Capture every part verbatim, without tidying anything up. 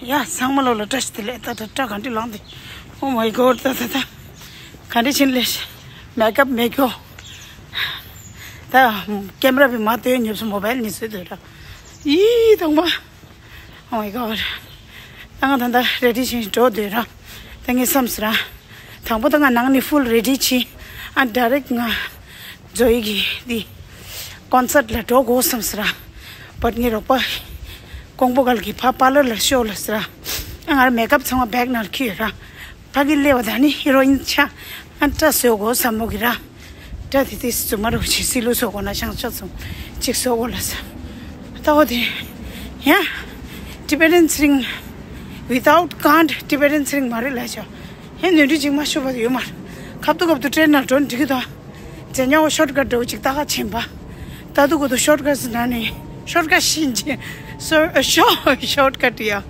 ཡ་ཚང་མ་ལོ་ལ་བཀྲ་ཤིས་བདེ་ལེགས། ད་ད་སྐྲ་ག་འདྲ་ལངས་འདི། Oh my God. ད་ད་ད་ག་འདྲ་ཕྱིན་ལས། མེག་ཨབ་མེད་གྱོ། ད་ཀེམ་ར་བི་མ་ལྟོས་ཉོབ་སོང་། མོ་བལ་ནས་བཟོས་འདོད་ར། ཡིས་དང་པོ། Oh my God. ད་ང་ད་ད་རེ་ཌི་ཕྱིན་འགྲོ་འདོད་ར། ད་ངས་བསམ་སི་ར། དང་པོ་ད་ང་ནང་ནས་ཕུལ་རེ་ཌི་ཕྱིན། ཨ་ཌའི་རེག་ང་ཛོ་ཡི་གི་འདི་ཀོན་སར་ལ་འགྲོ་དགོས་བསམ་སི་ར། བཊ་ངའི་རོགས་པ་ཀོང་པོ་གལ་གི་ཕ་པར་ལར་ལ་ཤོག་ལ་སི་ར། ཨ་ང་ར་མེག་ཨབ་ཚང་མ་བེག་ནང་ལ་ཁྱེར་ཡོད་ར། ཕ་གི་ལེ་བ་ད་ནི་ཧི་རོ་ཨིན་ཆ། ཨ་སྐྲ་བཟོ་དགོས་བསམ་མོ་གི་ར། སྐྲ་དེ་དེ་རྫུན་མ་རུ་ཆེ་སི་ལུ་བཟོ་དགོས་ན་ཤང་ཆོག་སོང་། གཅིག་བཟོ་དགོས་ལ་ས། ད་འོ་དེ། ཡ། ཊི་བེ་ཊན་ཚེ་རིང་། Without can't ཊི་བེ་ཊན་ཚེ་རིང་མ་རེད་ལ་ཆོ། ཧེ་ནོན་འདྲི་ཅིག་མ་ཤོད་པ་ཡོད་མ་རེད། ཁབ་ཏུ་ཁབ་ཏུ་ཊེན་ནང་འགྲོ་འགྲིག་གི་དོ། ཛེ་ཉ་བོ་ཤོར་ཀཊ་འགྲོ་ཅིག་ད་ག་ཆེན་པ། ད་དུ་གོ་དུ་ཤོར་ཀཊ་ཟེར་ན་ནི་ཤོར་ཀཊ་ཤིན་ཅི། སོ་ཤོ་ཤོར་ཀཊ་ཡ།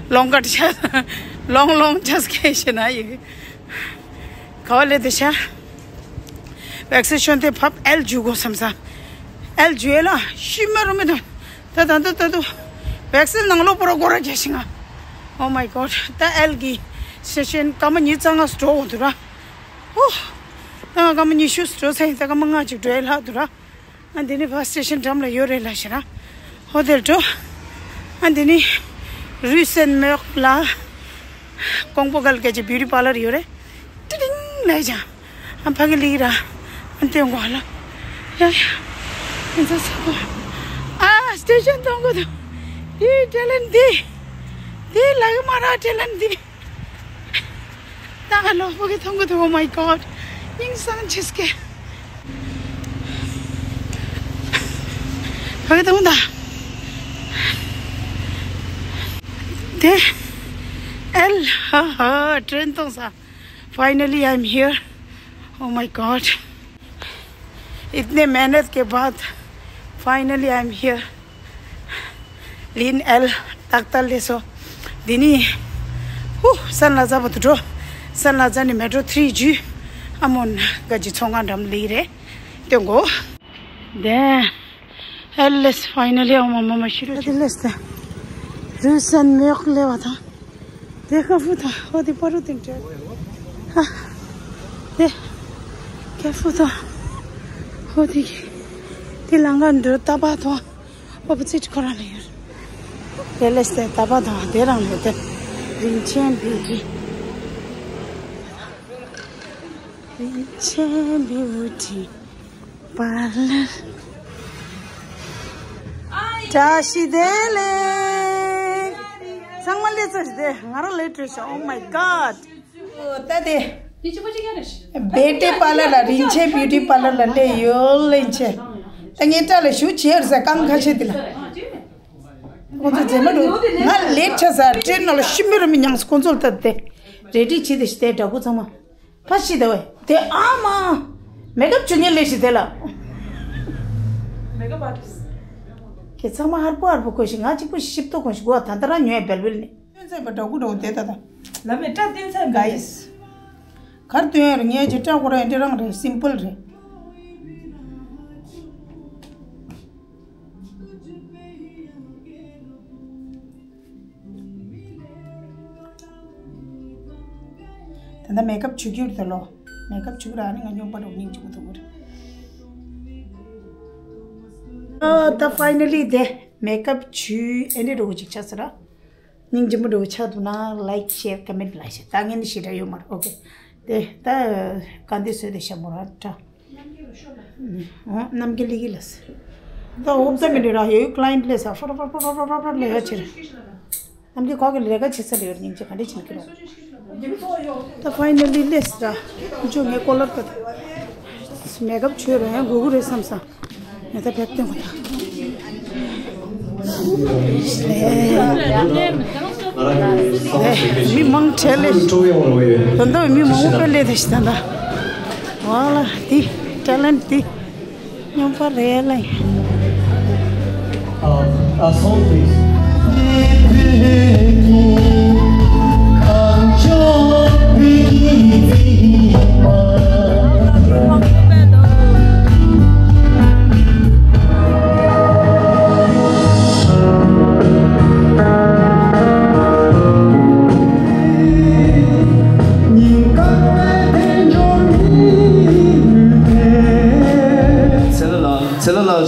ལོང་ཀཊ་ཆ། ལོང་ལོང་ཅས་ཁེ་ཤེ་ན་ཡི། ག་བ་ལེ་དེ་ཤ། བེག་སི་ཤོན་ཏེ་ཕབ་ཨེལ་འཇུ་གོ་བསམ་ས། ཨེལ་འཇུ་ཨེ་ལ་ཤི་མ་རུ་མི་དུ། ད་ད་ད་ད་དུ། བེག་སི་ནང་ལོ་པོ་རོ་གོ་ར་རྒྱ་ཤི་ང་། Oh my God. ད་ཨེལ་གི་སེ་ཤན་སྐར་མ་ཉི་ཤུ་རྩ་ལྔ་འགྲོ་འོང་དུ་ར། ཧོ། ད་ང་སྐར་མ་ཉི་ཤུ་འགྲོ་ཚེ་ད་སྐར་མ་ལྔ་ཅིག་འགྲོ་ཨེ་ལྷག་དུ་ར། ཨ་འདི་ནི་བྷ་སི་སི་ཊེ་ཤན་འགྲམ་ལ་ཡོད་རེད་ལ་ཤི་ར། ཧོ་ཏེལ་འགྲོ། ཨ་འདི་ནི་རུས་སེན་མོག་ལ། ཀོང་པོ་གལ་སྐད་ཀྱི་བིའུ་ཊི་པར་ལར་ཡོད་རེད། ཏི་ཏིང་ལས་ཀྱང་། ཨ་ཕ་གི་ལི་ར། ཨ་ཏེ་འགོ་ལ། ཡ་ཡ། ཨ་ཚ་ཚ་གོ། ཨ་སི་ཊེ་ཤན་གཏོང་གོ་དུ། དེ་ཊེ་ལན་འདི། དེ་ལ་གི་མ་ར་ཊེ་ལན་འདི། ད་ང་ལོ་ཕ་གི་མཐོང་གི་འདུག Oh my God. སྙིང་སང་ཆེ་སྐད། ཕ་གི་མཐོང་ད། དེ། ཨེལ་ཧ་ཧ་ཊེན་གཏོང་ས། Finally, I'm here. Oh my God. इतने मेहनत के बाद finally I'm here. ལིན་ཨེལ་ཏག་ཏག་ལས་སོ། འདི་ནི། ཧུ། སན་ལ་ཛ་བ་དུ་འགྲོ། སན་ལ་ཛ་ནི་མེ་ཊོ་ཐི་རི་འཇུ། ཨ་མོན་ག་ཇི་ཚོང་ཁང་འགྲམ་ལི་རེད། སྟོན་གོ། དེ། ཨེལ་ལེས་ཕའི་ནལ་ལི་ཨ་མ་མ་མ་ཤི་རུ་ཅི་ལེས་ཏེ། རུས་སན་མེ་ཡོག་ལེ་བ་དང་། དེ་ཁ་ཧྥུ་ཐ་ཧོ་དེ་པ་རུ་ཏིང་ཏྲེ། ཧ། དེ། ཁ་ཧྥུ་ཐ། ཧོ་དེ་གི། དེ་ལང་ག་འདོད་ཏ་པ་ཐོ། ཨོ་པོ་ཛིཊ་ཁོ་རང་ལ་ཡོད། དེ་ལས་སེ་ཏ་པ་ཐོ་དེ་རང་ལ་དེ། རིན་ཆེན་བིའུ་ཊི། རིན་ཆེན་བིའུ་ཊི་པར་ལར། བཀྲ་ཤིས་བདེ་ལེགས། ཚང་མ་ལས་ཚར་ཏེ་ང་རང་ལས་བྲོས་ཤག Oh my God. ད་དེ། བེ་ཊི་པར་ལར་ལ་རིན་ཆེན་བིའུ་ཊི་པར་ལར་ལ་སླེབས་ཡོད་ལེན་ཆེ། ད་ངའི་སྐྲ་ལ་ཞུ་བྱེད་ཟེར་རྐང་ཁ་ཤས་དེ་ལ། ཁོང་ཚོ་མཛེས་མ་འགྲོ། ང་ལེཊ་ཆ་ས་ཊྲེན་ནང་ལ་ཤི་མི་རུ་མི་མྱངས་སོང་། ཁོང་ཚོ་ལ་ད་དེ་རེ་ཌི་བྱེད་དེ་ཤི་དེ་འདྲ་པོ་ཚང་མ། ཕ་ཤི་དེ་བས་དེ་ཨ་མ། མེ་ཀབ་བྱུ་ཉེ་ལེ་ཤི་དེ་ལ། མེ་ཀབ་ཨར་ཊིསི། ཁྱེད་ཚང་མ་ཧར་པོ་ཧར་པོ་གོ་ཤི། ང་གཅིག་པུ་ཤི་ཤི་ཏོ་གོ་ཤི་གོ་ད་ད་ར་ཉོས་བེལ་བེལ་ནི། སྟོན་ཚད་པ་འདྲ་པོ་འདྲ་པོ་དེ་ད་ད། ལ་མེ་ཏྲ་སྟོན་ཚད་ག་ཡིས། གར་སྟོན་ཡ་རེད། ངས་ཇི་ཏྲ་ཁོ་ར་ཡ་འདྲི་རང་རེད། སིམ་པལ་རེད། ད་ལྟ་མེ་ཀབ་བྱུག་རྒྱུ་རེད་ལོ། མེ་ཀབ་བྱུག་ར་ནི་ང་སྨྱོན་པ་འདྲ་པོ་སྙིང་རྗེ་པོ་འདུག་གི་རེད། ཨ་ད་ཕའི་ནལ་ལི་དེ་མེ་ཀབ་བྱུག་ཨེ་འདྲ་པོ་ཅིག་ཆགས་སོང་ར། སྙིང་རྗེ་མོ་འདྲ་པོ་ཆགས་འདུག་ན་ལའིཀ་ཤེར་ཀོ་མེན་ཊི་ལ་ཤེར། ད་ངས་ནི་ཞེ་དྲག་ཡོད་མ་རེད། ཨོ་ཀེ། དེ་ད་ག་འདི་བཟོས་དེ་ཤ་མོ་ར་ཏྲ། ཨོ་རྣམ་རྒྱལ་ལི་གི་ལ་ཟེར། ད་འོབ་ཙམ་མི་འདྲ་ར་ཡོད་ཀླ་ཡན་ཊི་ལས་ས་ཧྲོ་རོ་རོ་རོ་རོ་རོ་ལས་ཡ་ཆེ་རེད། རྣམ་རྒྱལ་ཁོག་གི་ལས་ཀ་བྱེད་ས་ལ་ཡོད་སྙིང་རྗེ་ག་འདྲ་བྱེད་ཀྱི་རོ། ད་ཕའི་ནལ་ལི་ལེས་ར། འཇོ་ངའི་ཀོ་ལར་ཀ་ད། མེ་ཀབ་བྱུག་ར་ཡང་དགོས་ཀྱི་རེད་བསམ་ས། ངས་ད་བེག་སྟོན་གོ་ད། ཨེ། མི་མང་ཆེ་ལེ། ད་ལྟ་མི་མང་པོ་དཔེ་ལེ་དེ་ཤི་ད་ད། ཝ་ལ་དེ། ཊེ་ལེན་ཊི་དེ། སྨྱོན་པ་རེད་ལེ། Uh, a song, please.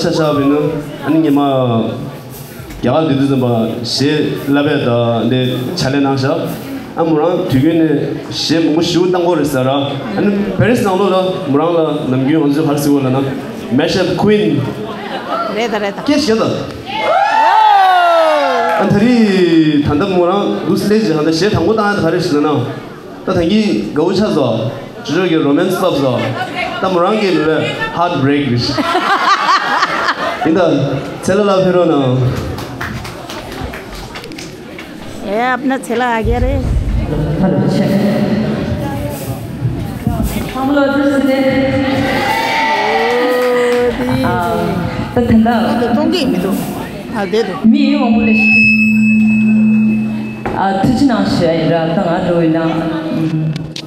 ཆ་བཞག་པ་ཡིན་ན་ཨ་ནི་ཉི་མ་རྒྱ་གར་འདི་དུས་ཙམ་པ་གཞས་བསླབ་པའི་ད་འདི་ཕྱག་ལས་གནང་བཞག་ཨ་མོ་རང་དུས་རྒྱུན་ནས་གཞས་མང་པོ་ཞིག་བཏང་གི་རེད་ཟེར་ར། ཨ་ནི་པེ་རིས་ནང་ལོགས་ལ་མོ་རང་ལ་ནམ་རྒྱུན་ང་ཚོས་ག་རེ་ཟེར་གྱི་ཡོད་ལབ་ན་Mashup Queen། རེད་ད་རེད་ད། སྐད་ཆ་ད། ཨ་ད་རེས་ད་ལྟ་མོ་རང་འདུག་སླེབས་རྗེས་ད་ལྟ་གཞས་དང་པོ་བཏང་ཡ་ད་ག་རེ་ཞིག་ལབ་ན། ད་ད་གིན་དགའ་བོ་ཆགས་སོང་། ཇོ་ཇོ་གི་romance love song། ད་མོ་རང་གི་ལབ་པའི་heartbreak་རེད། ཡིན་ད། ཚེ་ལྷ་ལགས་ཕེབས་རོགས་གནང་། ए अपना चेला आ गया रे। ད་ད་ད། ཏོང་གི་མི་འདུག་ཨ་བསྡད་འདུག་མི་ཡོང་བ་ལས། ཨ་ཐུགས་རྗེ་གནང་ཞུ་ཡ་ཡིན་ར། ད་ང་འགྲོ་ཡིན་ན།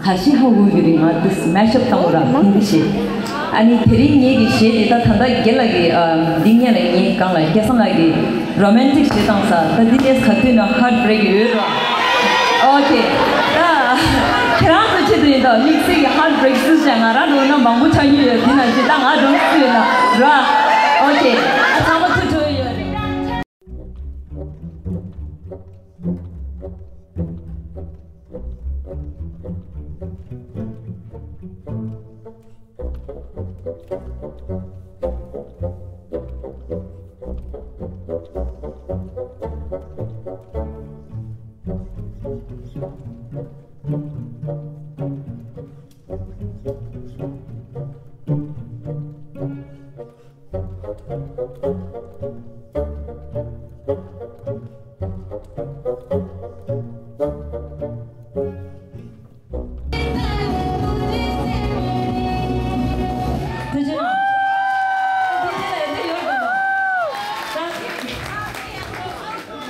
ཁ་ཤས་ཧ་གོ་གི་རེད། ང་འདི་mashup་བཏང་བ་ར་ཧིན་དི་ཞེས། ཨ་ནི་དེ་རིང་ངེད་ཀྱི་གཞས་འདི་ད་ད་ལྟ་རྒན་ལགས་ཀྱི་ཨ་འདི་སྔོན་ལ་ངའི་སྒང་ལ་སྐལ་བཟང་ལགས་ཀྱི་romantic་གཞས་བཏང་ས། ད་འདི་ནས་ག་དུས་ན་heartbreak་ཡོད་ར། ཨོ་ཁེ། ད་ཁྱེད་རང་ཚོ་ཆེད་དུ་ཡིན་ད་དམིགས་བསལ་གྱི་heartbreak་སུ་བྱས་ང་རང་འགྲོ་ན་མང་པོ་ཆགས་ཀྱི་ཡོད། འདི་ན་ཞེ་ད་ང་འགྲོ་སུ་ཡོད་ན་ར། ཨོ་ཁེ། ཨ་ཚང་མ་ཐུགས་ཁྲོ་ཡོད་རེད།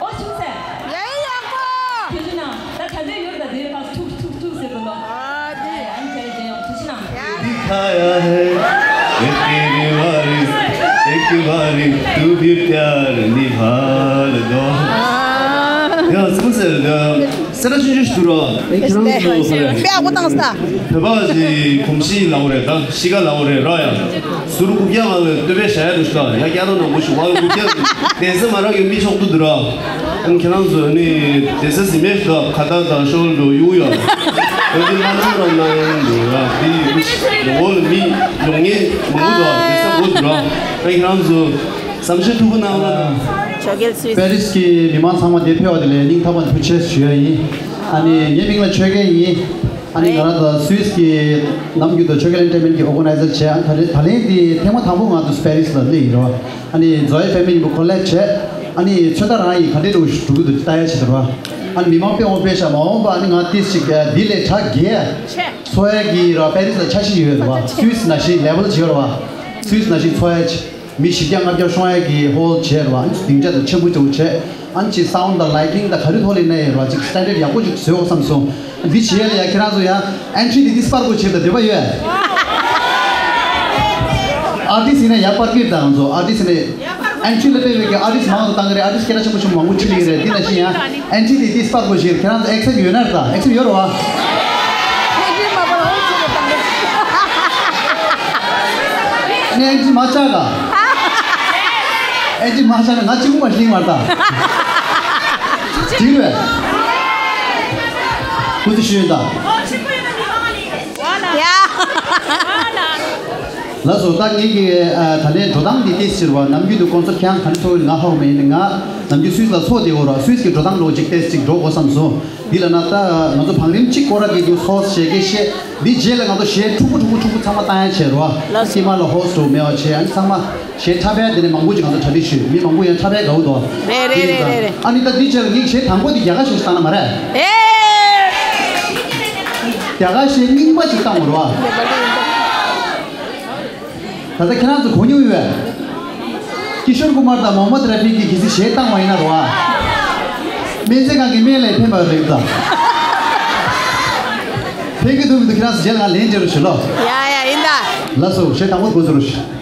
ཨོ་ཆུང་ཚེ། ཡ་ཡི་ཡག་པོ། ཁྱོད་ཚོ་ན་ད་ག་འདྲ་ཡོད་ད། དེ་ཕར་ཐུག་ཐུག་ཐུག་ཟེར་དགོས་ནོ། ཨ་དེ། ཨ་ནི་ཁྱེད་རེ་ཡང་ཐུག་ཕྱི་ནང་། ཡ། दिखाया है एक बारी, एक बारी तू भी प्यार निभा लो། ཡ་ཆུང་ཚེ་ད། སེ་ར་ཆུང་ཆུང་ཞིག་འདུག་ར། ཁྱེད་རང་ཚོ་ཧོ་ལེ། དཔེ་ཡག་པོ་བཏང་སྟ། བོད་པ་ཞིག་གོམས་གཤིས་ལའོ་རེད་ད། གཤིས་ཀ་ལའོ་རེད་ར། ཡ་ཟུར་དགུ་བརྒྱ་ལ་སྟོད་པའི་ཞྭ་ཡ་འདུག་ཤ་ཡ་སྐྱ་རོ་ནང་མོ་ཞིག་བ་དགུ་བརྒྱ་གདན་ས་མ་རག་ཡོད་མི་ཆོག་ཏུ་འདུག་ར། ཨ་ནི་ཁྱེད་རང་ཚོ་ནི་གདན་ས་ཟིན་མེད་ཤོག་ཁ་ཏ་དང་ཤོར་འགྲོ་ཡུག་ཡ། འོན་ཏེ་མ་ནང་ར་ནང་འདུག་ར། དེ་ཡི་མི་ཞིག་འོ་ལ་མི་ཡོང་ངེས་མང་པོ་འདུག་ར། གདན་ས་འགོ་འདུག་ར། ཨ་ནི་ཁྱེད་རང་ཚོ། བསམ་ཤེས་ཐུབ་པོ་གནང་ལ། ཇོ་གེལ་སུད། པེ་རིས་ཀྱི་མི་མང་ཚང་མ་འདིར་ཕེབས་པ་དེ་ལ་སྙིང་ཐག་པ་ནས་ཐུགས་རྗེ་ཆེ་ཞུ་ཡ་ཡིན། ཨ་ནི་ངའི་མིང་ལ་ཆོས་རྒྱལ་ཡིན། ཨ་ནི་ང་རང་ད་སུད་སི་གི་ནམ་རྒྱུན་དུ་ཆོས་རྒྱལ་ཨེན་ཊར་ཊེན་མེན་ཊི་གི་ཨོར་ག་ནའི་ཛར་བྱས། ཨ་ནི་ད་རེས་ད་ལན་འདི་ཐེངས་མ་དང་པོ་ང་ཚོ་པེ་རིས་ལ་སླེབས་ཡིན་རོ། ཨ་ནི་ཛོ་ཨེ་ཕེ་མི་ལི་ཡིན་པ་ཁོ་ལེབ་བྱས། ཨ་ནི་ཚོད་ལྟ་རང་ཡིན་ག་འདྲས་འགྲོ་འགྲོ་གི་འདུག་ལྟ་ཡ་བྱེད་དོ་རོ། ཨ་ནི་མི་མང་དཔེ་འོང་དཔེ་ཤ་མ་འོང་པ། ཨ་ནི་ང་ཏིས་ཅིག་འདི་ལས་གྲ་རྒྱས་འཚོ་ཡ་གི་རོ། པེ་རིས་ལ་འཆར་གཞི་ཡོད་རོ། སུད་སི་ནང་བཞིན་ལེ་ཝལ་བྱེད་རོ། སུད་སི་ནང་བཞིན་འཚོ་ཡ་ཆེ། མི་བཞི་བརྒྱ་ལྔ་བརྒྱ་ཤོང་ཡ་གི་ཧོལ་བྱས་ར་བ། ཨ་ནི་སྡིངས་ཆ་དང་ཆེན་པོ་ཆེ་བོ་བྱས། ཨ་ནི་ཅིག་སའུན་དང་ལའི་ཊིང་དང་ག་རེ་ཐོག་ལ་གནས་ཡོད་ར་བ། ཅིག་སི་ཊན་ཌར་ཌི་ཡག་པོ་ཅིག་བཟོས་འོ་བསམ་སོང་། འདི་བྱེད་ཡ་ལ་ཡ་ཁྱེད་རང་ཚོ་ཡ་ཨེན་ཊི་རི་དེ་ཏིས་པར་གོ་བྱེད་དང་འདོད་པ་ཡོད། ཨར་ཊིས་ཡིན་ན་ཡ་པར་ཀིར་དང་ཚོ་ཨར་ཊིས་ཡིན་ན་ཨེན་ཊི་རི་ལ་དཔེ་བའི་གི་ཨར་ཊིས་མང་དུ་བཏང་གི་རེད། ཨར་ཊིས་སྐད་གྲགས་ཆེན་པོ་ཆེན་པོ་མང་པོ་ཅིག་སླེབས་ཀྱི་རེད། འདི་ན་བཞིན་ཡ་ཨེན་ཊི་རི་དེ་ཏིས་པར་གོ་བྱེད། ཁྱེད་རང་ཚོ་ཨེག་སེབ་ཡོད་ན་རེད་ད། ཨེག་སེབ་ཡོད་ར་བ། ནས་ཨེ་ཅི་མ་ཆག་ག་ཨེ་ཅི་མ་ཆག་ན་ང་གཅིག་པུ་མ་ཤེས་མ་ད། འགྲིག་རེད། ཁུ་ཚུ་ཤེས་ད། ཡ། ལགས་སོ། ད་ངེད་ཀྱི་ཨ་ད་ལན་འགྲོ་སྟངས་འདི་ཏེ་ཟེར་བ། ནམ་རྒྱུན་དུ་ཀོན་སར་ཁྱེད་རང་ག་འདྲ་ཚོགས་ཡོད་ང་ཧ་གོ་མེད་ནི། ང་ནམ་རྒྱུན་སུད་སི་ལ་ཚོགས་བསྡད་ཡོད་ར། སུད་སི་གི་འགྲོ་སྟངས་ལོ་ཅིག་ཏེ་ཅིག་འགྲོ་དགོས་བསམ་སོང་། འདི་ལ་ན་ད་ང་ཚོ་བང་རིམ་གཅིག་སྐོར་ར་འདི་འདུག་སོགས་བྱེད་ཀྱི་ཤེས། འདི་རྗེས་ལ་ང་ཚོ་གཞས་འཁྲུག་པོ་འཁྲུག་པོ་འཁྲུག་པོ་ཚང་མ་བཏང་ཡ་བྱས་རོ། ལགས་སོ། སྐྱེས་མ་ལ་ཧོ་སི་ཊེལ་མེད་པ་བྱས། ཨ་ནི་ཚང་མ་གཞས་འཁྲབ་ཡ་དེ་ནས་མང་པོ་ཅིག་ང་ཚོ་གྲ་སྒྲིག་ཞུས། མི་མང་པོ་ཡང་འཁྲབ་ཡ་དགའ་བོ་འདུག་རེད་རེད་རེད་རེད། ཨ་ནི་ད་འདི་རྗེས་ལ་ངའི་གཞས་དང་པོ་འདི་རྒྱ་གར་གཞས་ཤིག་བཏང་ན་མ་རེད། ཨེ། རྒྱ་གར་གཞས་རྙིང་པ་ཅིག་བཏང་བ་རོ། ད་ལྟ་ཁྱེད་རང་ཚོ་གོ་མྱོང་ཡོད། ཀི་ཤོར་ཀུ་མར་དང་མོ་ཧམ་མད་ར་ཕི་གིས་གལ་སྲིད་གཞས་བཏང་བ་ཡིན་ན་རོ། སྨན་རྩིས་ཁང་གི་སྨན་ལས་ཕན་པ་རེད་ད། ཕན་གི་འདུག་མི་འདུག་ཁྱེད་རང་ཚོ་རྗེས་ལ་ང་ལན་འཇལ་རོགས་ཞུ་ལོ། ཡ་ཡ་ཡིན་ད། ལགས་སོ། གཞས་དང་པོ་འགོ་འཛུགས་རོགས་ཞུ།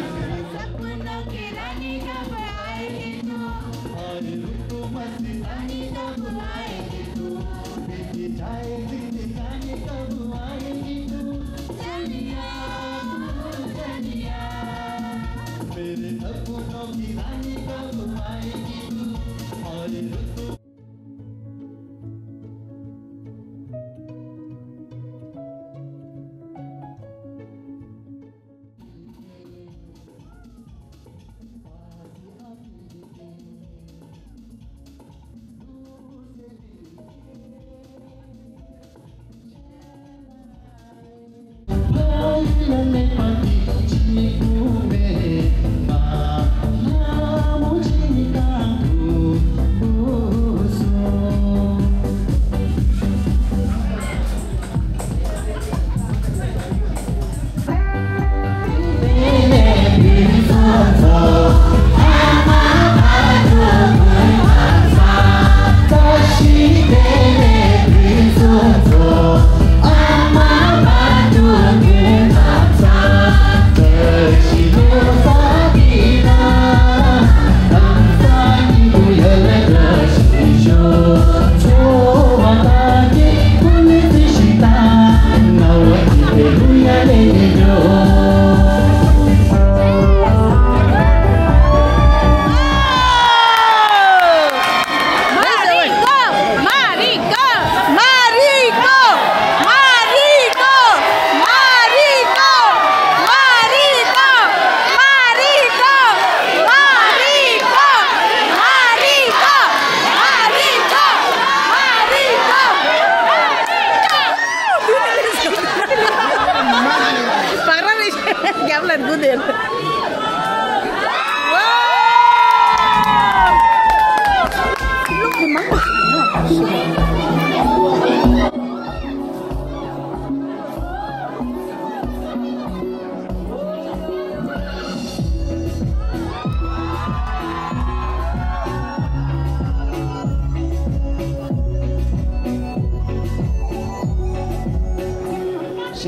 གཞས་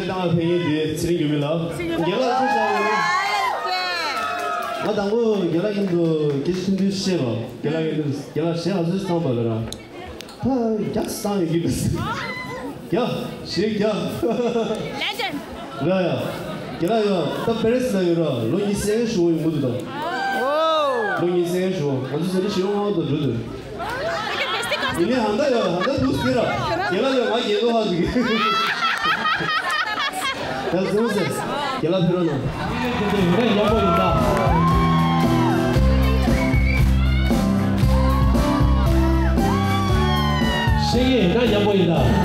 གཏོང་བ་ཕེབས་མཁན་དེ་ཚེ་རིང་འགྱུར་མེད་ལགས། རྒན་ལགས་ཚོ་བཞག་ཡོད། ང་དང་པོ་རྒན་ལགས་མཉམ་དུ་སྐད་ཆ་ཐུང་ཐུང་བཤད་པ། རྒན་ལགས་མཉམ་དུ་རྒན་ལགས་གཞས་ག་ཚོད་བཏང་པ་ལ་ར། ཧ་རྒྱ་བཏང་ཡོད་ཀྱི་འདུག་རྒྱ་གཞས་རྒྱ། Legend། ར་ཡ། རྒན་ལགས་ཡ་ད་པེ་རི་སི་ལ་ཡོད་ར། ལོ་ཉི་ཤུ་རྩ་ལྔ་བཞུགས་ཡོང་གི་འདུག་ད། ལོ་ཉི་ཤུ་རྩ་ལྔ་བཞུགས། ང་ཚོ་ཟེར་ན་ཤི་ལོང་ང་དང་འགྲོ་འདུག་ཡིན་ནའི་ཧ་ད་ཡོད་ཧ་ད་འདུག་ཟེར་ར། རྒན་ལགས་ལ་ང་རྒན་ལོ་ཧ་འདུག་གི། ད་ཟེར་ཟེར། རྒན་ལགས་ཕེབས་རོགས་གནང་། ཡིན་ནའི་དེ་འདྲ་ཡོད་ན་ཡག་པོ་ཡིན་ད། ཤེས་ཀྱི་ཡོད་ན་ཡག་པོ་ཡིན་ད།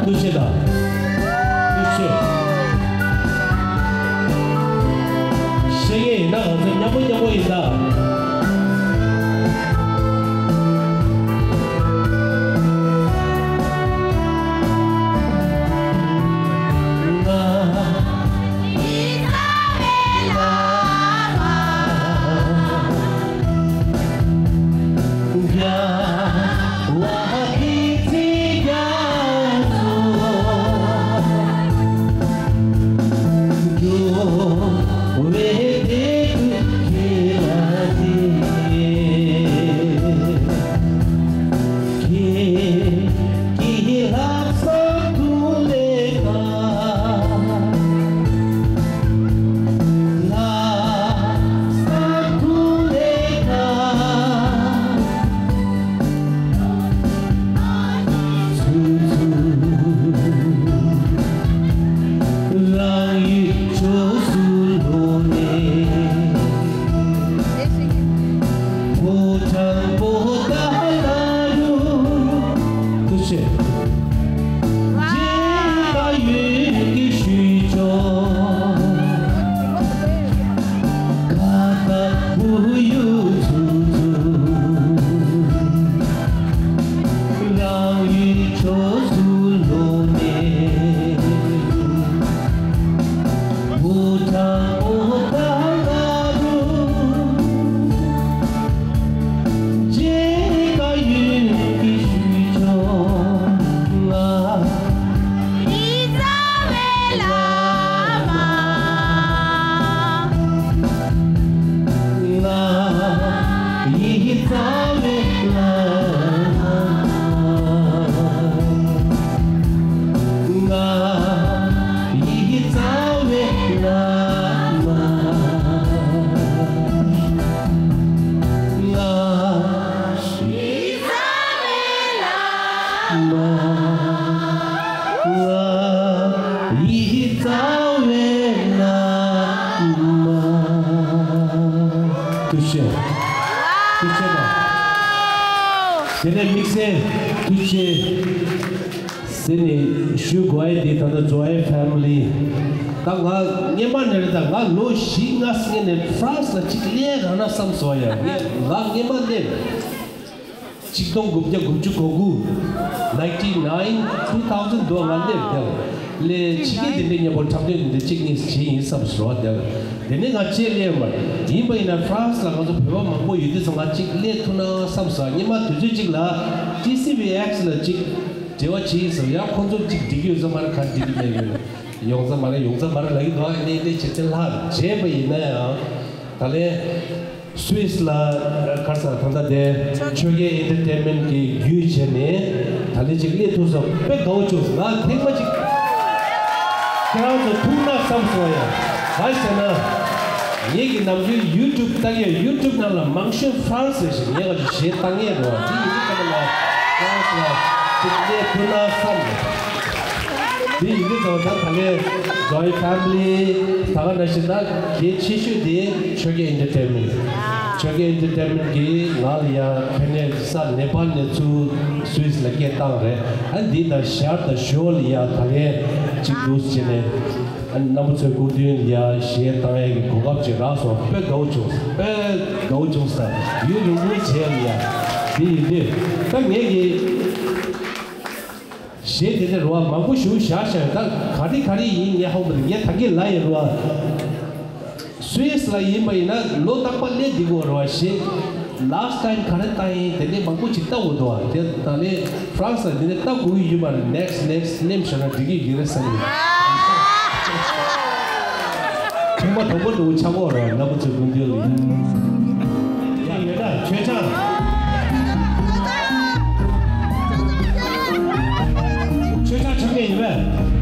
ཐུགས་རྗེ་གནང་། ཐུགས་རྗེ། ཤེས་ཀྱི་ཡིན་ན་ང་ཚོ་མཉམ་པོ་མཉམ་པོ་ཡིན་ད། ཐུགས་རྗེ་ཆེ། ཐུགས་རྗེ་ཆེ། དེ་ནས་དམིགས་བསལ་ཐུགས་རྗེ། ཟེར་ནས་ཞུ་དགོས་ཡ་དེ། ད་ལྟ་Joy Family། ད་ང་སྔན་མ་ནས་རེད། ད་ང་ལོ་བཞི་ལྔ་སྔན་ནས་ཧྥ་རན་སི་ལ་གཅིག་སླེབས་རག་ན་བསམ་སོང་ཡ། ངས་ང་སྔན་མ་སླེབས། ཆིག་སྟོང་དགུ་བརྒྱ་དགུ་བཅུ་གོ་དགུ། ninety nine, two thousand དུ་ང་སླེབས་ཀྱང་། ལས་ཕྱི་རྒྱལ་དེ་འདྲའི་མཉམ་པོ་འཁྲབ་སྟོན་དེ་འདྲ་གཅིག་གཉིས་བྱས་ཡིན་བསམ་སོང་། དེ་ནས་ང་ཅིག་སླེབས་མ་ཡིན་པ་ཡིན་ན། ཧྥ་རན་སི་ལ་ང་ཚོ་བོད་པ་མང་པོ་ཡོད་དུས་ཙང་ང་གཅིག་སླེབས་ཐུབ་ན་བསམ་སོང་། སྔན་མ་དུས་ཚོད་གཅིག་ལ་ཊི་སི་ཝི་ཨེག་སི་ལ་གཅིག་འབྲེལ་བ་བྱས་ཡིན་ཟེར། ཡང་ཁོང་ཚོ་གཅིག་འགྲིག་གི་ཡོད་ས་མ་རེད། ག་འགྲིག་གི་མེད་ཡོད། ཡོང་ས་མ་རེད། ཡོང་ས་མ་རེད་ལབ་ཀྱི་འདུག་ཨ་ནི་ནི་བྱེད་ཚད་ལྷག་བྱས་པ་ཡིན་ན་ཡང་། ད་ལན་སུད་སི་ལ་ག་རེ་ཟེར། ད་ལྟ་དེ་ཆོས་རྒྱལ་ཨེན་ཊར་ཊེན་མེན་ཊི་གི་བརྒྱུད་བྱས་ནས་ད་ལན་གཅིག་སླེབས་ཐུབ་སོང་། དཔེ་དགའ་བོ་བྱུང་སོང་། ང་ཐེངས་མ་གཅིག་ཁྱེད་རང་ཚོ་ཐུག་ན་བསམ་སོང་ཡ། ག་རེ་ཟེར་ན། ངེད་ཀྱི་ནམ་རྒྱུན་ཡུ་ཊུབ་ལྟ་གི་ཡོད། ཡུ་ཊུབ་ནང་ལ་མང་ཤོས་ཧྥ་རན་སི་རེད་ཤག་ངས་ག་ཚོད་གཞས་བཏང་ཡས་རེད་བ། དེ་ཡིན་དུས་ཙམ་པ་ལ་ཧྥ་རན་སི་ལ་གཅིག་སླེབས་ཐུབ་ན་བསམ། དེ་ཡིན་དུས་ཙམ་པ་ད་ད་ལན་Joy Family། ད་ག་ནང་བཞིན་ད་གལ་ཆེ་ཤོས་དེ་ཆོས་རྒྱལ་ཨེན་ཊར་ཊེན་མེན་ཊི། ཆོས་རྒྱལ་ཨེན་ཊར་ཊེན་མེན་ཊི་གིས་ང་ལ་ཡ་ཕ་ནས་ས་ནེ་པཱལ་ནས་ཚུར་སུད་སི་ལ་སྐད་བཏང་རེད། ཨ་འདི་དང་ཞར་དང་ཞོར་ལ་ཡ་ད་ལན་གཅིག་འདུག་སེ་བྱས་ནས། ཨ་རྣམ་པ་ཚོའི་སྐུ་མདུན་ལ་ཡ་གཞས་བཏང་ཡས་ཀྱི་གོ་སྐབས་ཅིག་རག་སོང་། དཔེ་དགའ་བོ་བྱུང་། དཔེ་དགའ་བོ་བྱུང་ས། ཡུན་རིང་པོའི་རྗེས་ལ་ཡ་འདི་ཡིན་དུས་ད་ངས་ཀྱི་གཞས་དེ་འདྲ་རེད་བ། མང་པོ་ཞིག་བཞག་བཞག་ད་ག་རེ་ག་རེ་ཡིན་ངས་ཧ་གོ་མི་འདུག་ངས་ད་གིན་ལབ་ཡོད་རེད་བ། སུད་སི་ལ་ཡིན་པ་ཡིན་ན་ལོ་རྟག་པར་སླེབས་བསྡད་ཀྱི་ཡོད་རེད་བ། གཞས་last time ག་རེ་བཏང་ཡིན་དེ་འདྲའི་མང་པོ་ཅིག་ལྟ་དགོས་འདུག་བ། དེ་ད་ལན་ཧྥ་རན་སི་ལ་འདི་ནས་ལྟ་དགོས་ཀྱི་ཡོད་པ་རེད། next next སླེབས་བཞག་ན་འགྲིག་གི་ཡོད་རེད་བསམ་གྱི་ཡོད། ཐེངས་མ་དང་པོ་འདྲ་བོ་ཆགས་ཀྱི་ཡོད་རེད་བ། རྣམ་པ་ཚོའི་སྐུ་མདུན་ལ་ཡིན། ཡང་ཡོད་ན་མཆོད་ཆང་། མཆོད་ཆང་འཆང་མཁན་ཡོད་པས།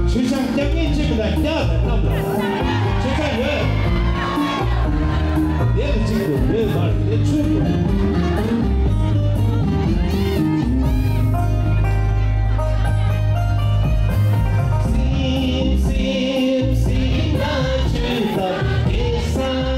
མཆོད་ཆང་རྒྱག་མཁན་གཅིག་གིས་ད་རྒྱག་ཟེར་གནང་དང་། མཆོད་ཆང་ཡོད། དེ་ལ་གཅིག་ཏུ་མོས་མར་དེ་ཆུ་དུ། སིམ་སིམ་སིམ་ན་ཆུ་དང་གེ་སར།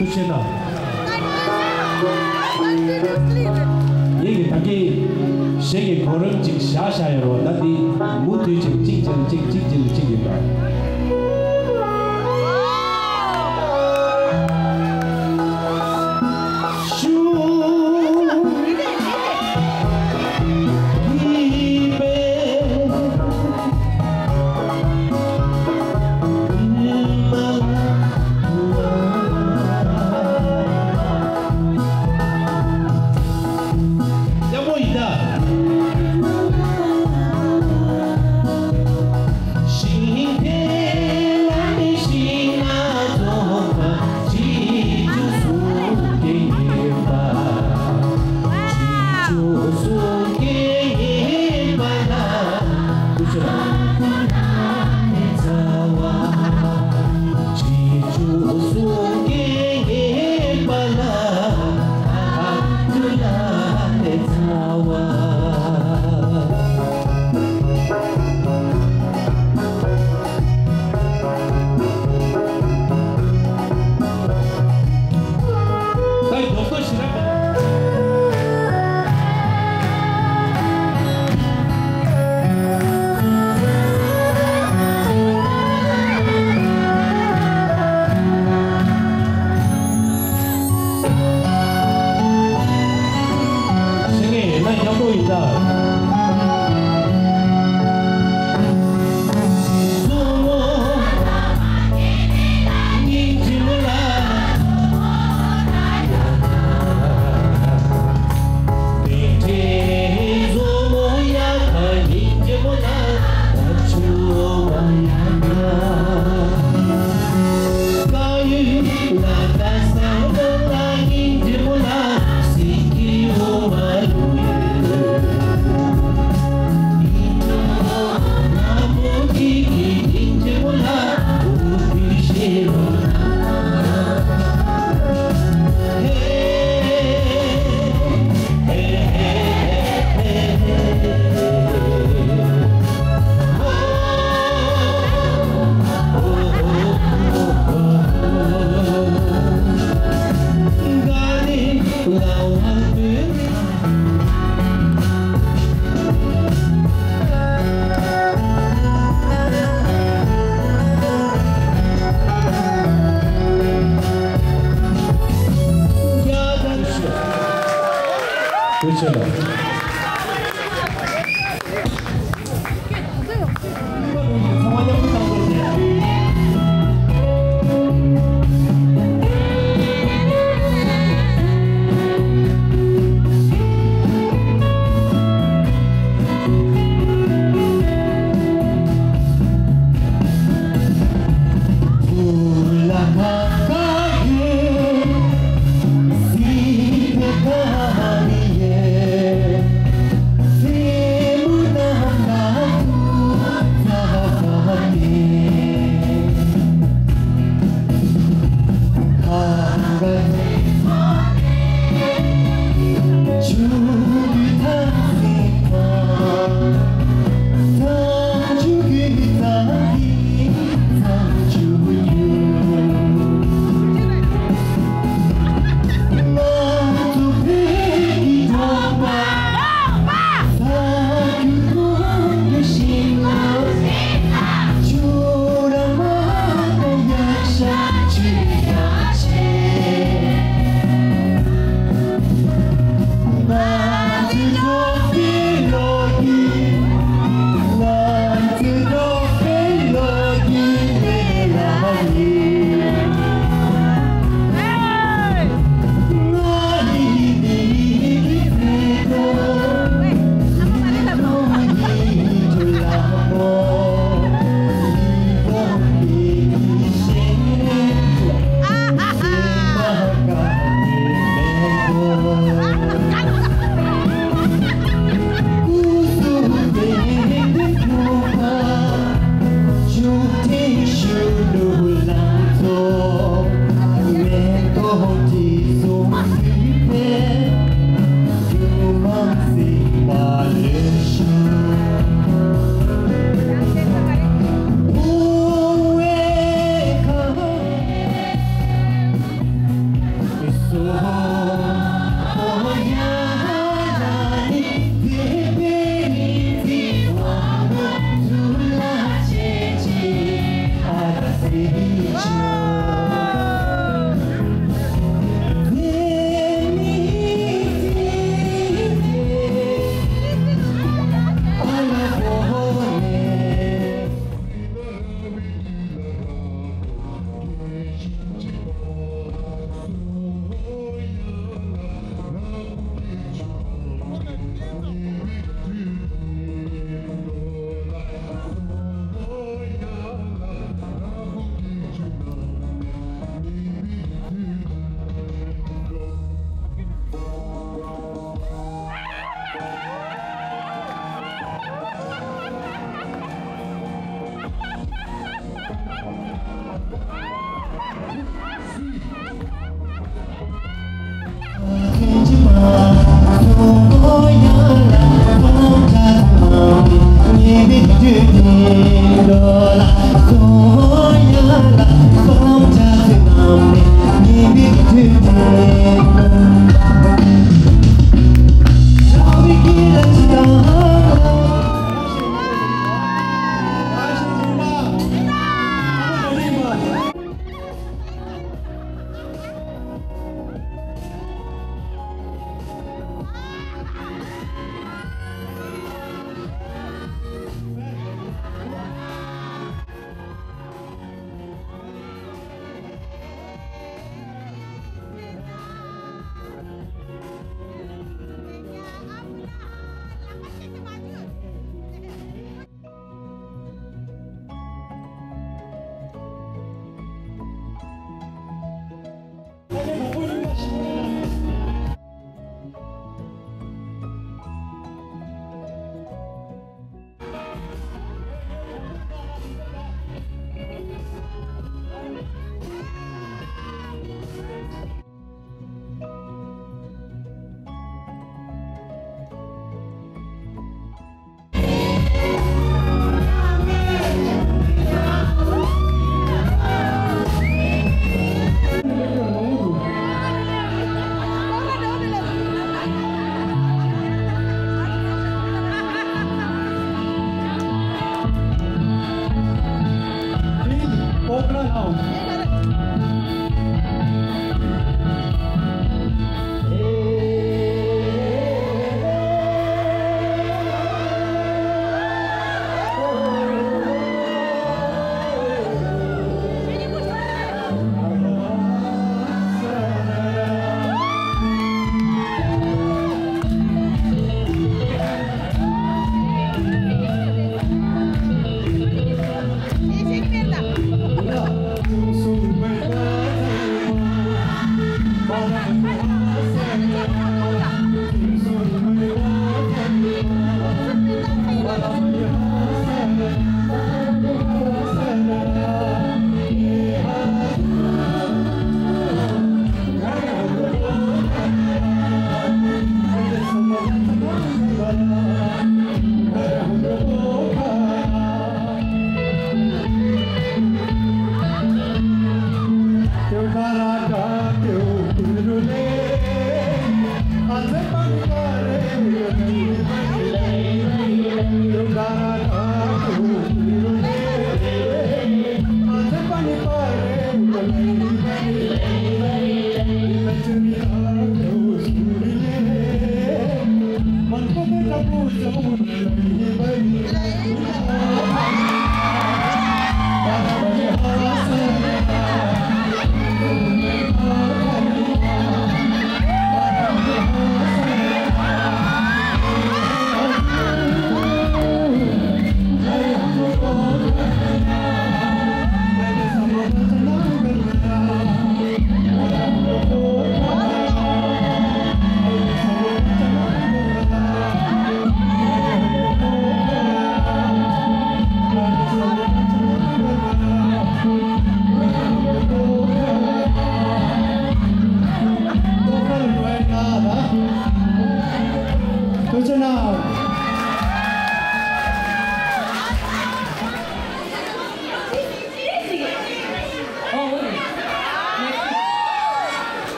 ཐུགས་རྗེ་གནང་། ངེད་ཀྱི་ད་གིན་གཞས་ཀྱི་གོ་རིམ་ཅིག་བཞག་བཞག་ཡོད་རེད་བ། ད་འདི་མུ་མཐུད་ཅིག་གཅིག་རྗེས་ལ་གཅིག་གཅིག་རྗེས་ལ་གཅིག་ཡིན་པ།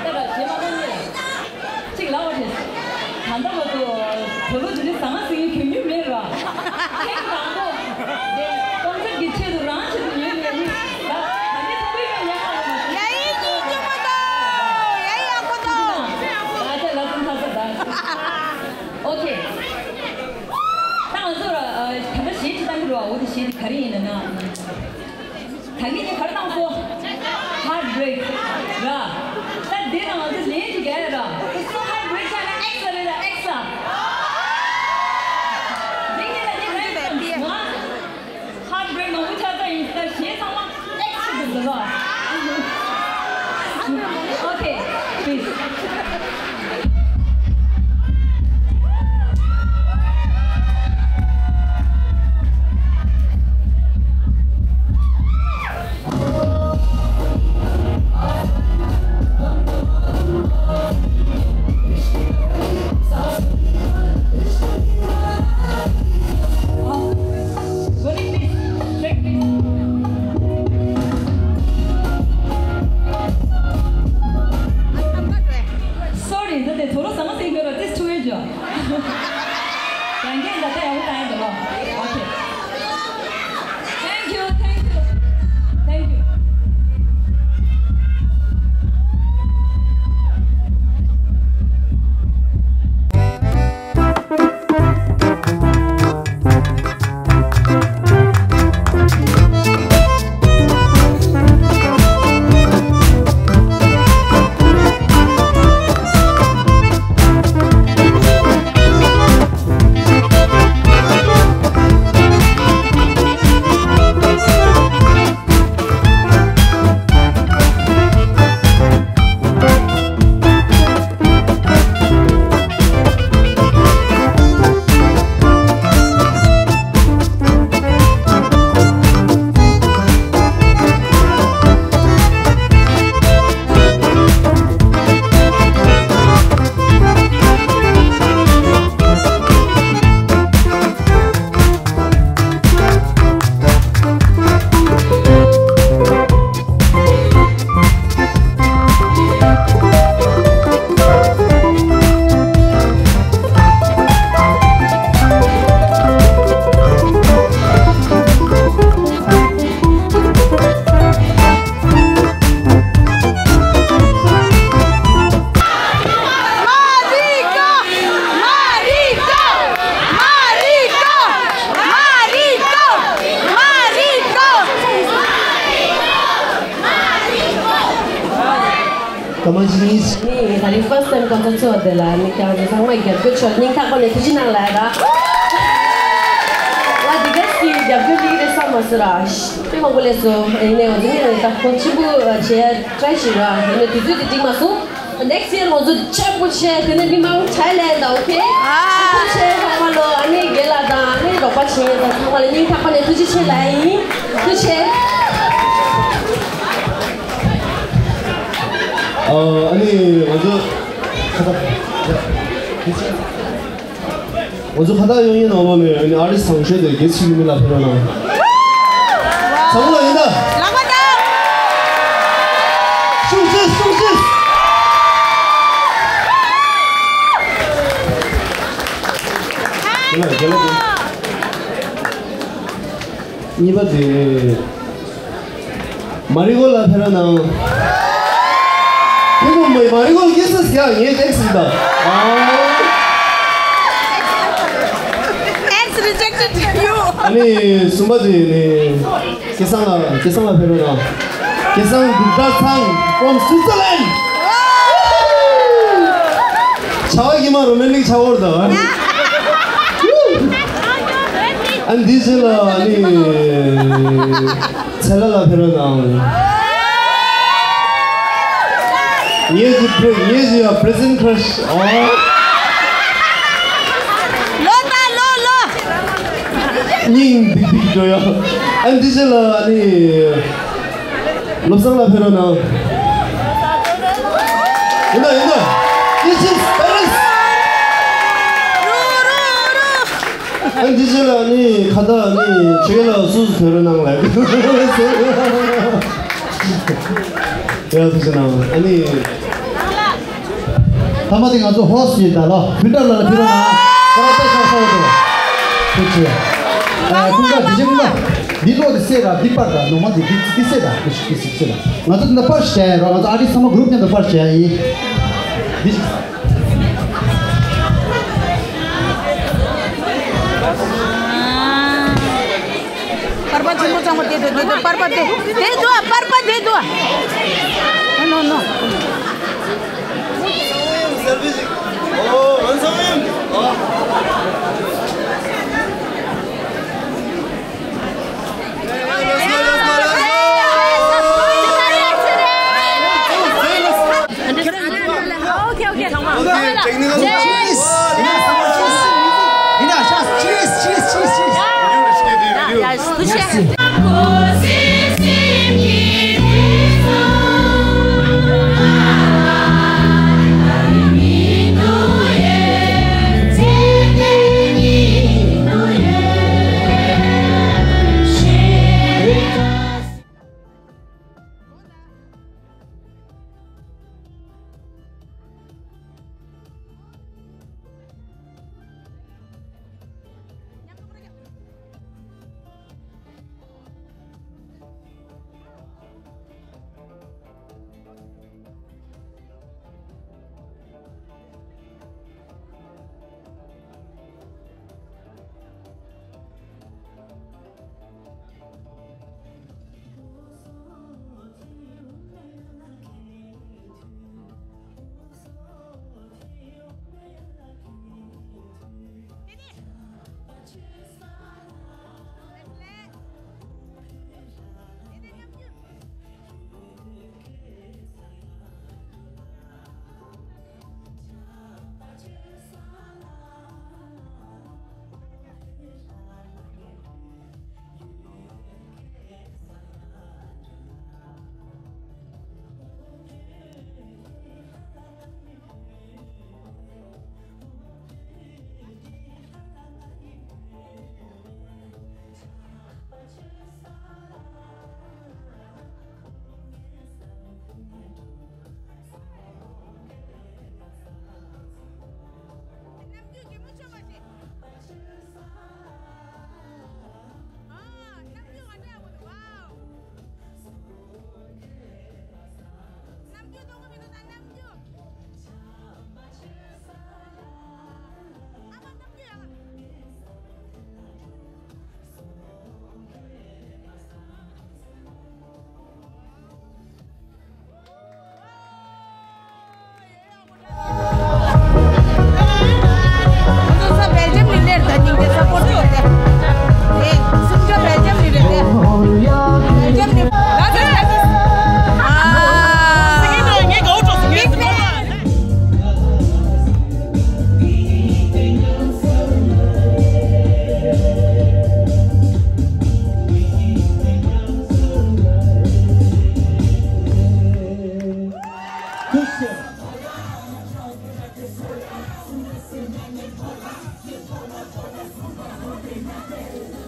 ཐུགས་རྗེ་གནང་། གཅིག་ལབ་པ་རེད། ད་ལྟ་བར་དུ་བོད་ལོ་དེ་འདྲའི་ཟ་མ་ཟ་མཁན་གྱོན་མྱོང་མེད་ར། ཐེངས་དང་པོ་དེ་སྤོན་སར་གྱི་ཆེད་དུ་རང་ཆེད་དུ་ཉོས་ནས་ནི་ད་ད་ནི་ཚོ་བའི་ཉོ་ཉན་ཁ་ལ་མ་ཡ་ཡི་ཉིན་གཅིག་མ་གཏོགས་ཡ་ཡི་ཡག་པོ་འདུག་ད་ལྟ་ལ་ཙམ་ཐག་ས་ད། ཨོ་ཁེ། ད་ང་ཚོ་ར་ད་ལྟ་གཞས་ཅིག་བཏང་གི་རེད་བ། འོ་དེ་གཞས་དེ་ག་རེ་ཡིན་ན་ན། ད་གིན་ངས་ག་རེ་བཏང་སོང་། Heartbreak ར། ད་འདི་ནང་ང་ཚོ་ལན་ཅིག་རྒྱག་ཡ་ར། ད་སོ་Heartbreak ཆགས་ན་ཨེག་ས་རེད་ལ་ཨེག་ས། འདི་ངས་ལ་འདི་རེད་ལ་ང་། Heartbreak མང་པོ་ཆགས་ས་ཡིན་ད་གཞན་ཚང་མ་ཨེག་ས་རེད་ལ། Okay, please. ཨ་མ་ཇི་ནི། ནི་ད་རིང་first time concert ཚོགས་དེ་ལ་ནི་ཁྱེད་རང་ཚོ་ཚང་མ་རྒྱབ་སྐྱོར་ཆོག་སྙིང་ཐག་པ་ནས་ཐུགས་རྗེ་གནང་ལ་ཡ་ད། ང་འདི་ག་ཞིག་རྒྱབ་སྐྱོར་ལིག་རེད་བསམ་མ་སོང་ར། དཔེ་མང་པོ་ལས་སོ། ཡིན་ནའི་ང་ཚོ་ངས་ད་ཁོ་ཆེན་པོ་བྱེད་ཡ་try བྱེད་ར། ཡིན་ནའི་དུས་ཚོད་དེ་འགྲིག་མ་སོང་། Next year ང་ཚོ་ཆེན་པོ་བྱས་དེ་ནས་མི་མང་Thailand ད་okay། ཨ་ཁུ་ཆེ་ཚང་མ་ལོ། ཨ་ནི་རྒན་ལགས་དང་ཨ་ནི་རོགས་པ་བྱེད་མཁན་དང་ཚང་མ་ལ་སྙིང་ཐག་པ་ནས་ཐུགས་རྗེ་ཆེ་ལབ་ཡ་ཡིན། ཐུགས་རྗེ་ཆེ། ཨ་ནི་ང་ཚོ་ཁ་ད། ང་ཚོ་ཁ་བཏགས་གཡོག་བརྙན་ནང་ལོགས་ནས་ཨ་ནི་ཨར་ཊིསི་དང་ཤོས་དེ་གེ་སི་ཞིག་ཡིན་མིན་ལ་ཕེབས་རོགས་གནང་། ཚང་མ་ལ་ཡིན་ད། ལག་པ་བརྡབ། ཤུགས་ཆེ་ཤུགས་ཆེ། ཡིན་ལ་རྒན་ལགས་ཀྱིས། གཉིས་པ་དེ། མ་རི་གོ་ལ་ཕེབས་རོགས་གནང་། ཁྱེད་ཚོ་མ་མ་རི་གོ་ལ་སྐད་ཆ་ཟེར་ཡ་ངས་ཨེག་སི་རེད་ད། ཨ། X rejected you. ཨ་ནི་གསུམ་པ་དེ་ནི། སྐལ་བཟང་ལ་སྐལ་བཟང་ལ་ཕེབས་རོགས་གནང་། སྐལ་བཟང་འབྲུག་སྒྲ་ཚང་from Switzerland. བྱ་བ་ཡིན་མ་རོ་མན་ཊིག་བྱ་བོར་ད། ཨ་ནི་འདི་ཚེ་ལ་ཨ་ནི། ཚེ་ལ་ལ་ཕེབས་རོགས་གནང་། ངེད་ཀྱི་པྲེ་ངེད་ཀྱི་ཡ་present crush ཨོ། ལོ་ད་ལོ་ལོ། སྙིང་འདིག་འདིག་འགྲོ་ཡ། ཨ་འདི་ཚེ་ལ་ཨ་ནི། བློ་བཟང་ལ་ཕེབས་རོགས་གནང་། ཡིན་ད་ཡིན་ད། This is Paris. ཨ་འདི་ཚེ་ལ་ནི་ཁ་བཏགས་ནི་ཆོས་རྒྱལ་ལགས་སུ་ཕེབས་རོགས་གནང་ལབ། ཡ་ཐུགས་རྗེ་གནང་། ཨ་ནི། ཐ་མ་དེ་ང་ཚོ་ཧོ་སི་ཡིན་ད་ལོ། ཕུན་གྲབས་ལགས་ལ་ཕེབས་རོགས་གནང་། ཁོ་རང་དཔེ་ཆ་ཚར་འདུག་ཐུགས་རྗེ་ཆེ། ཨ་ཀུན་དགའ་དེ་བཞིན་ཀུན་དགའ། འདི་ལོ་དེ་སེ་ར་འདི་པར་ར་ནོ་མ་འདི་འདི་འདི་སེ་ར་འདི་ཞིག་འདི་ཞིག་སེ་ར། ང་ཚོ་འདི་པར་བྱས་རོགས། ང་ཚོ་ཨ་རི་ཚང་མ་གུ་རུབ་མཉམ་དུ་པར་བྱས་ཡིན། འདི་ཞིག་པར་པ་ཆེན་པོ་ཚང་མ་དེ་དུ་དེ་དུ་པར་པ་དེ་དེ་དུ་པར་པ་དེ་དུ། No, no, no. Okay, okay. Cheers. Cheers, cheers, cheers, cheers. Yeah, yeah, good share.